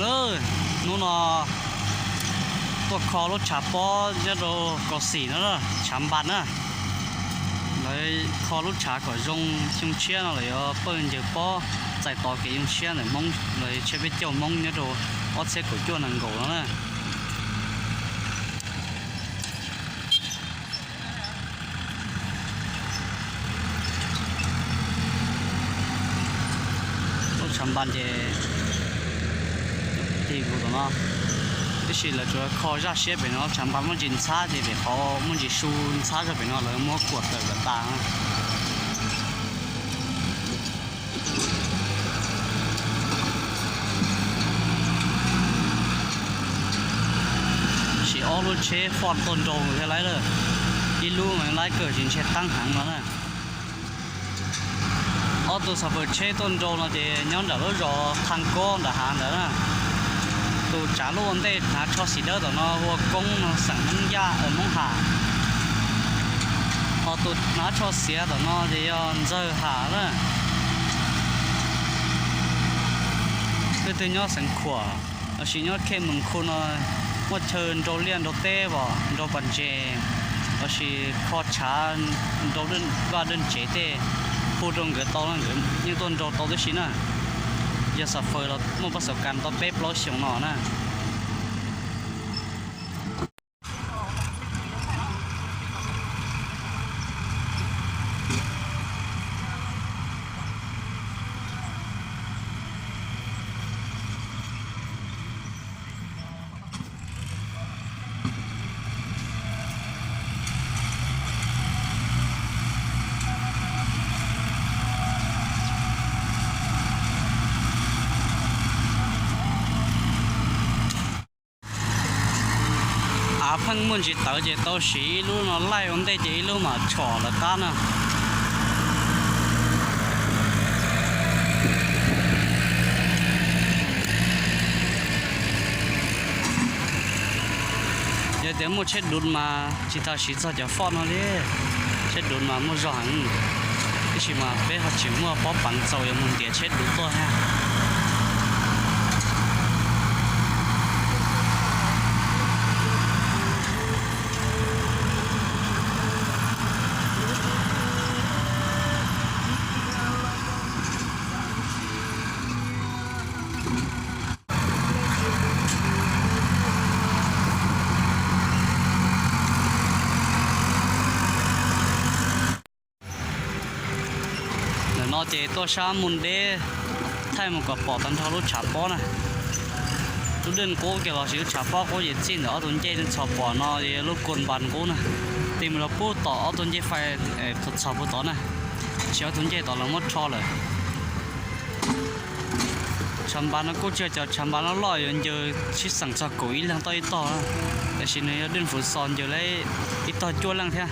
Hnub no tuaj kho lub tshav pob nyob rau Kaus Xim no, tshav npas na. Lawv kho lub tshav kom zoo xyoo tshiab no lawv yuav pawj ncaws pob txais tos kev yoo tshiab ntawm Hmoob, lawv tshiab peb caug Hmoob nyob rau ob txhiab kaum cuaj nees nkaum no na. Lub tshav npas ces tig kuv tom no, tiam sis lawv tsuas kho zaj siab pem no, tshav npas muaj ntsis ntxhab ces pem qhov muaj ntsis su ntxhab zog pem no lawv muab kuam tawm kom tas. Siv ob lub tsheb foj tuaj nrau thiab laiv lawm, ib lub mas laiv kawg tsis ntshe teeb heev no na. Ob tug xav fawm tsheb tuaj nrau no ces nyob nram lub zos Thaj Kob nram hav ntawd na. Tus tsav lub ua ntej hnav tsho xim dawb tom no ua Koob no, xeem Hmoob Yaj, Hmoob Ham. Ho tus hnav tsho xiav tom no ces yog Ntxawg Ham na. Leej twg nyob xeev Khuam lossis nyob Khej Mees Khu no muaj chaw nrau liaj nrau teb os, nrau pas ntses lossis kho tshav, nrau vaj dej tsev tej, hu rau nkawd tau, nkawd yeej tuaj nrau tau tib si na. Yog xav fawm los muaj pas xav kas tau peb plaub xyoos no na. Av pheej muaj ntsis tawv ces tau siv ib lub no laij ua ntej ces ib lub mam tshom lawv qab na. Yog tias muaj tsheb duv mas tsis tas siv txog cov foj no li. Tsheb duv mas muaj zog heev, tiam sis mas peb ho tsis muaj pob peev txaus yuav mus ntiav tsheb duv tuaj thiab. Ntawm no ces tuaj sab mus deb, thaij mus kom pom tag nrho lub tshav pob na. Lub dej qub kiag los sis lub tshav pob qub ces txij ntawm ob tug ncej txhos pom no lub kos npas qub na, tig mus rau pub tom ob tug ncej fais txhos puag tod na, sis ob tug ncej tod lawv muab rho lawm. Tshav npas no kuj tsis yog cov tshav npas loj loj yuav ncaws sib xeem txog kaum ib leeg toj ib tog, tiam sis nws yog dej fwv xos ncaws ib tog cuaj leej thiab.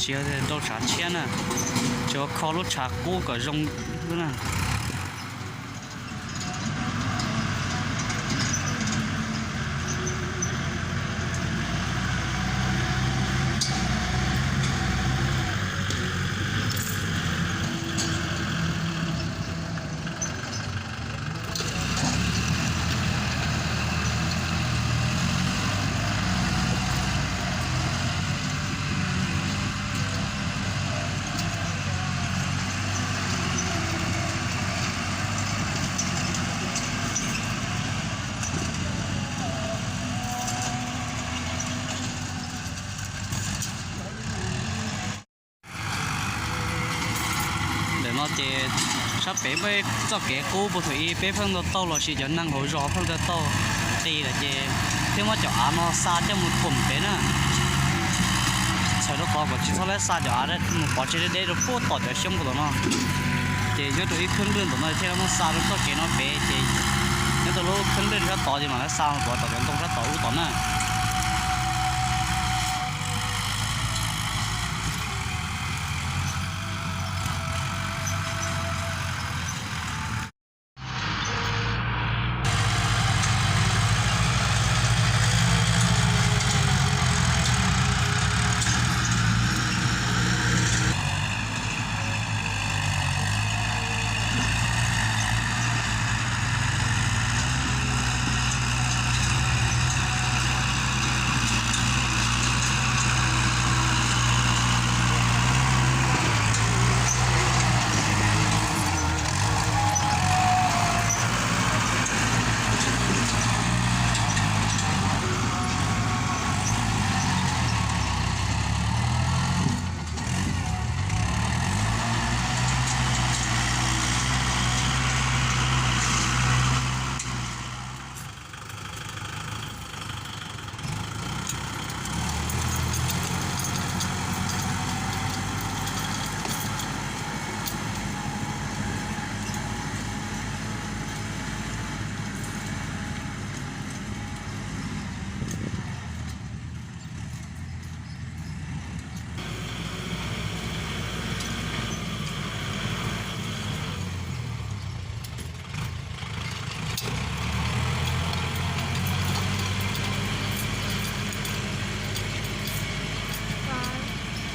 Tsis yog rau tshav tshiab na, tsuas kho lub tshav qub kom zoo xwb na. Ntawm no ces sab pem peb txoj kev qub puag thaum ub peb pheej tau taug los sis cov neeg hauv zos pheej tau taug qis lawm ces thiaj muab cov av no xa coj mus koom pem na. Txhawm rau qhov kom tsis txhob lawv xa cov av mus pov tseg deb deb rau puag tom cov xyoob puag tom no. Ces nyob rau ib kheeb dwj tom no thiaj muab xa rau txoj kev no pem ces nyob rau lub kheeb dwj sab tod ces mam lawv xa mus pov tom cov ntoo sab tod ub tom na.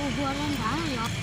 Ua nrad yog.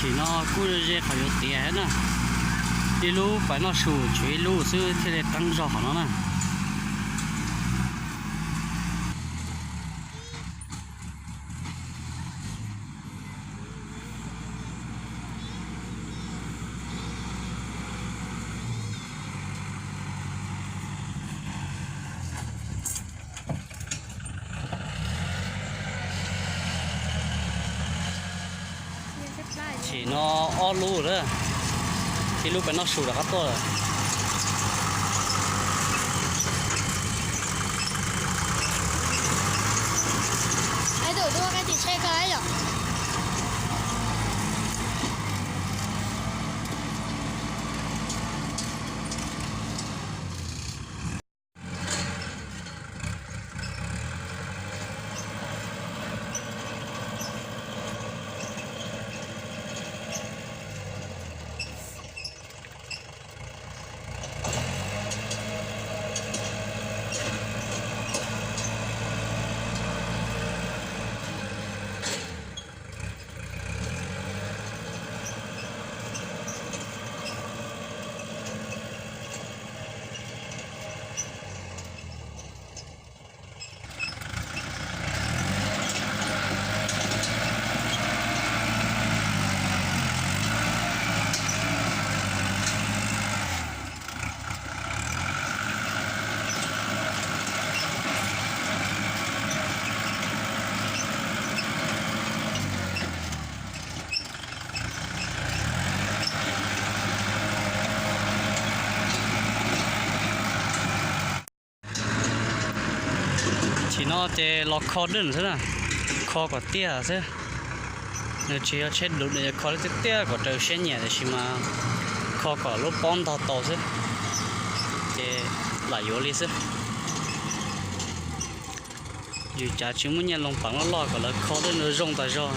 Chim no kuj ze qhov yuav tiav thiab na. Ib lub pais noj su tshuav ib lub xwb thiaj li qeeb zog qhov no na. Chim no ob lub lawm, ib lub pais noj su rov qab tuaj lawm. Chim no ces los kho dej xwb na, kho kom tiaj xwb. Nws tsis yog tsheb dub, nws yog kho tiaj tiaj kom raws siab nyiam, tiam sis mas kho kom lub pob ntog tau xwb. Ces Lam yuav li xwb. Yus cav tsis muaj nyiaj loo peem loj loj kom lawv kho tej no zoo tas zog.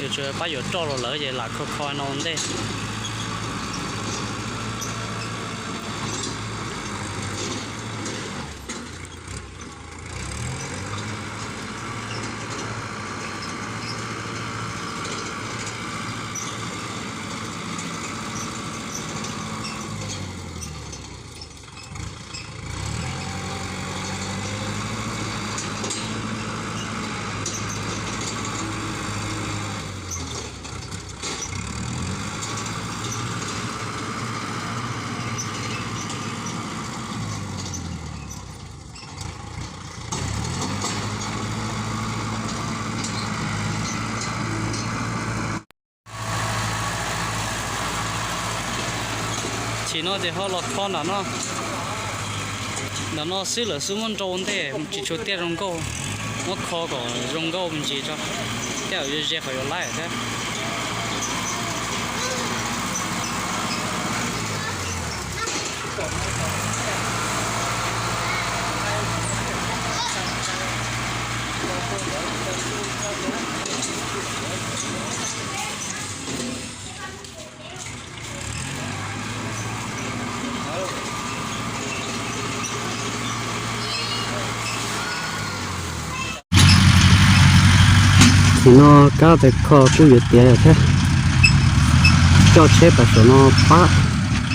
Yus tsuas pab yuav roj los lawm ces lam kho kho no ua ntej. Chim no ces ho los kho nram no, nram no xwb lawm xwb muab nrau ua ntej tsis tshua tiaj zoo nkauj, muab kho kom zoo nkauj me ntsis tso, tej zaum ze ze qhov yuav laib thiab. Thaum no kab tes kho kuj yuav tiav lawm thiab. Coj tsheb pais saum no pab,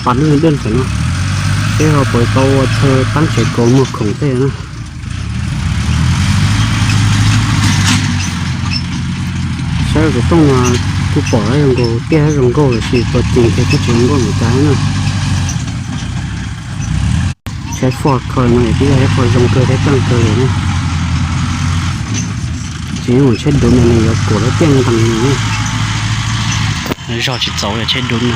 pab lub dej saum no, seb ho puas tau ua chaw taab tsev kaus muag khoom tej na. Saib kuv tooj mas kuj pom zoo nkaus tiaj zoo nkauj lawm sis tua cees ces kuj tsis zoo nkauj npaum cas na. Tsheb faj kho no twb yog ib qho zoo kawg thiab coj kawg li na. Tsis mus tsheb duv no nws yuav kuam lub tiaj ntees nws. Zog tsis txaus yog tsheb duv no.